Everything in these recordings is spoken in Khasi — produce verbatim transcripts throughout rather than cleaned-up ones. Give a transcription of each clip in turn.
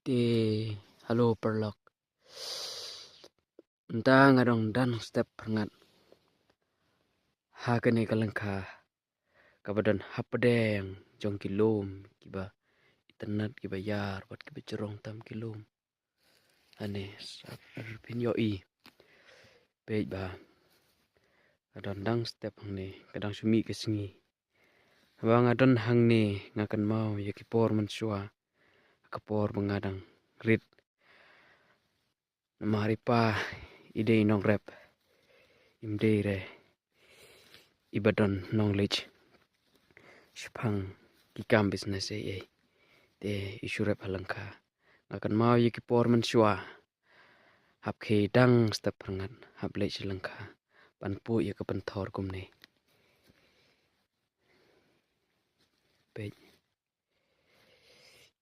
Te, hello paralok. Mynta nga dang dang step pyrngat ha kane ka lyngkha kaba don hapdeng jong ki lum kiba itynnad, kiba ïar bad kiba jrong tam ki lum. Hangne sa phin ïohi peit ba ka don dang step hangne, ka dang shu mih ka sngi. Haba nga don hangne nga kynmaw ïa ki por mynshuwa, ka por ba nga dang rit. Namar i pa i dei nongrep, im dei re iba don nongleit shaphang ki kam business ei ei. Te i shu rep ha lyngkha. Nga kynmaw ïa ki por mynshuwa, hap khie dang step pyrngat, hap leit sha lyngkha ban puh ïa ka pynthor kumne. Peit.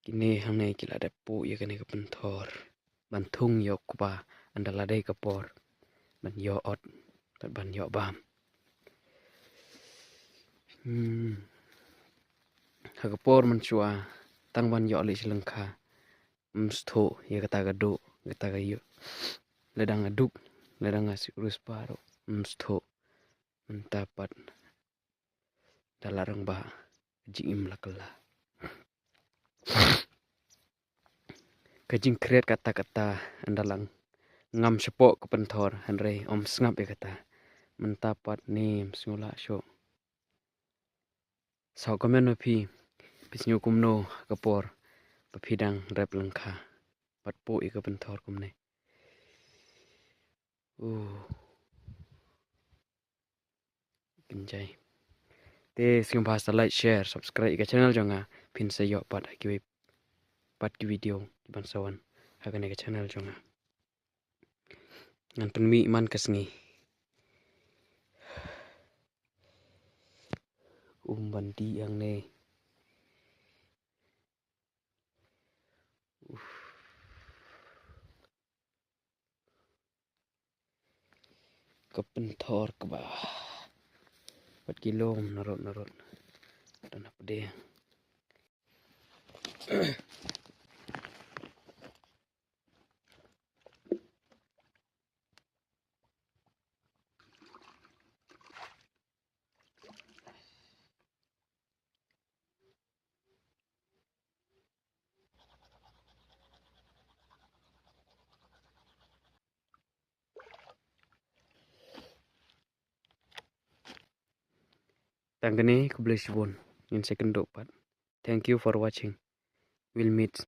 Kine hangne ki la dep puh ïa kane ka pynthor ban thung ïa u kpa, ynda la dei ka por ban ïoh ot bad ban ïoh bam. Hmm. Ha ka por mynshuwa, tang ban ïoh leit sha lyngkha, ym sngewthuh ïa kata ka duh, kata ka ïoh. Lada nga duk, lada nga sngewthuh, ym sngewthuh. Mynta pat da la rangbah, ka jingim la kylla. Ka jingkhriat katta katta ynda la ngam shapoh ka pynthor, hynrei ym sngap ïa kata. Mynta pat ne ym sngew lah shuh. Sa comment ma phi, phi sngew kumno ha ka por ba phi dang rep lyngkha bad puh ïa ka pynthor kumne. Uh. Kynjai. Te sngewbha sa like, share, subscribe ïa ka channel jong nga, phin sa ïoh pat ha kiwei pat ki video kiban sa wan ha kane ka channel jong nga. Ngan pynmih man ka sngi. Um ban dih hangne. Uf. Ka pynthor kaba bad ki lum narot narot. Don hapdeng. Tang kane, khublei shibun. Ngin sa ïakynduh pat. Thank you for watching. We'll meet